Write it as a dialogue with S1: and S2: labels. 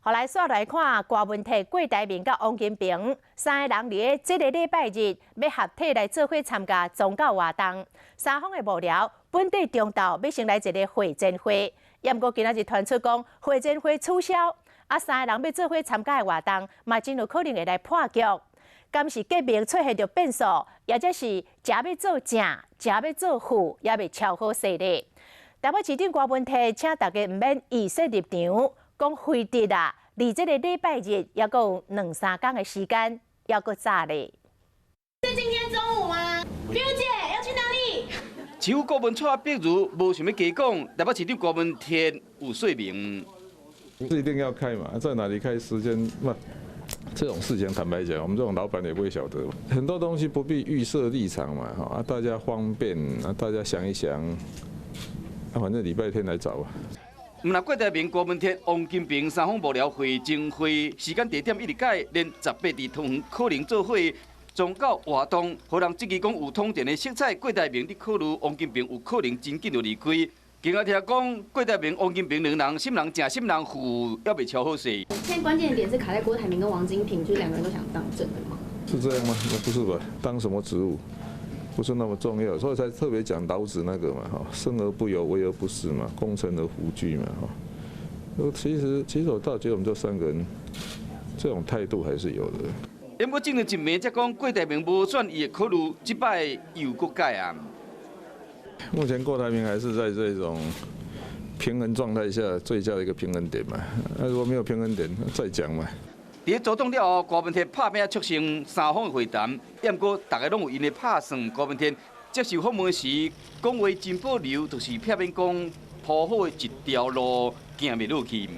S1: 予來煞來看郭文鐵、郭台銘佮王金平三个人佇咧這个禮拜日欲合體來做伙參加宗教活動。三方的幕僚本底中晝欲先來一个會前會，毋過今仔日傳出講會前會取消，啊三个人欲做伙參加的活動，嘛真有可能會來破局。敢是革命出現著變數，抑者是食欲做正，食欲做副，猶未敲好勢咧。台北市長郭文鐵請大家毋免預設立場，講非得啊，離這個禮拜日猶閣有兩三工的時間，猶閣早咧。
S2: 是今天中午嗎？表姐要去哪裡？
S3: 市府顧問蔡碧如無想欲加講，台北市長郭文鐵有說明。
S4: 是一定要開嘛？在哪裡開？時間嘛？這種事情坦白講，我們這種老闆也不會曉得。很多東西不必預設立場嘛，哈啊，大家方便啊，大家想一想，啊，反正禮拜天來找啊。
S3: 毋但郭台銘、郭文鐵、王金平三方幕僚會前會，時間地點一直改，連18佇桃園可能做伙宗教活動，予人質疑講有統戰的色彩。郭台銘佇考慮，王金平有可能真緊就離開。今仔聽講，郭台銘、王金平兩人，啥人正，啥人副，猶未敲好勢。
S5: 現在關鍵點是卡在郭台銘跟王金平，就是兩個人都想當正的嗎？
S4: 是這樣嗎？那不是吧？當什麼職務不是那麼重要，所以才特別講老子那個嘛，哈，生而不有，為而不恃嘛，功成而弗居嘛，哈。其實我倒覺得我們這三個人，這種態度還是有的。
S3: 不過今日一暝才講郭台銘無選，伊會考慮這擺又閣改啊。
S4: 目前郭台銘還是在這種平衡狀態下，最佳的一個平衡點嘛。那如果沒有平衡點，再講嘛。
S3: 佇組黨了後，郭文鐵拍拚促成三方會談，毋過逐家攏有𪜶的拍算。郭文鐵接受訪問時，講話真保留，就是避免講鋪好的一條路行袂落去。